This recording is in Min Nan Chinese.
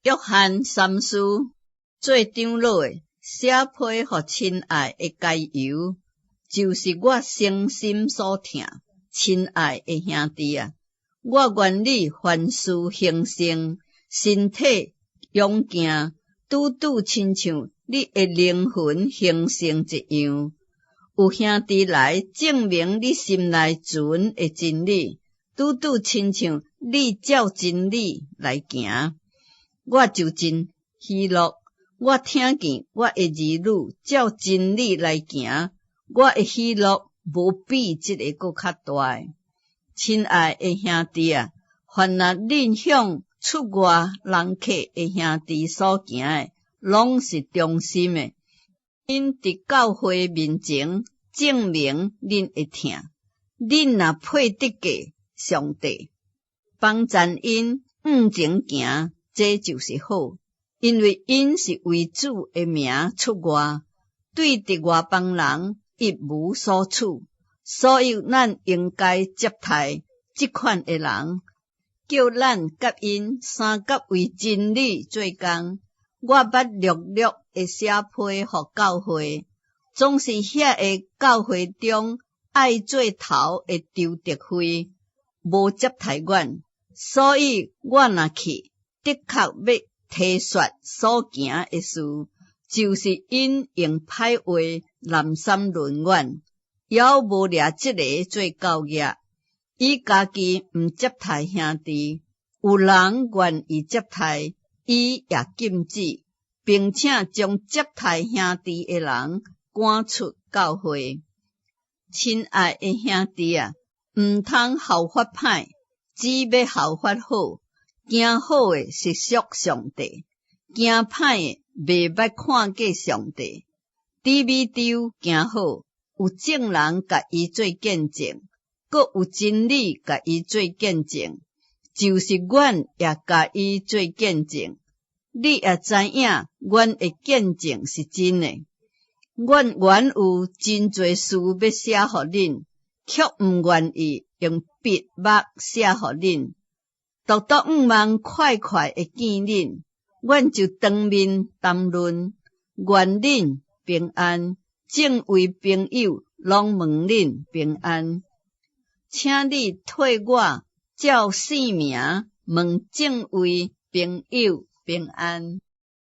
約翰三書做長老的寫批予親愛的該猶，就是我誠心所疼親愛的兄弟啊！我願你凡事興盛，身體勇健，拄拄親像你的靈魂興盛一樣。有兄弟來證明你心內存的真理，拄拄親像你照真理來行，我就真喜樂。我聽見我的兒女照真理來行，我的喜樂無比這个閣較大。親愛的兄弟啊，凡若恁向出外人客的兄弟所行的，攏是忠心的。𪜶佇教會面前證明恁的疼，恁若配得過上帝，幫贊𪜶向前行，這就是好，因為𪜶是為主的名出外，對佇外邦人一無所取，所以咱應該接待這款的人，叫咱佮𪜶相佮為真理做工。我捌略略的寫批予教會，總是遐个教會中愛做頭的丟特腓無接待阮，所以我若去，的確欲提說所行的事，就是𪜶用歹話濫訕論阮，猶無掠這个做教業，伊家己毋接待兄弟，有人願意接待，伊也禁止，並且將接待兄弟的人趕出教會。親愛的兄弟啊，毋通效法歹，只欲效法好。行好的是屬上帝，行歹的袂捌看過上帝。低米丟行好，有眾人共伊做見證，閣有真理共伊做見證，就是阮也共伊做見證。你也知影，阮的見證是真的。阮原有真濟事欲寫予恁，卻毋願意用筆墨寫予恁。獨獨向望快快的見恁，阮就當面談論。願恁平安，眾位朋友攏問恁平安。請你替我照姓名問眾位朋友平安。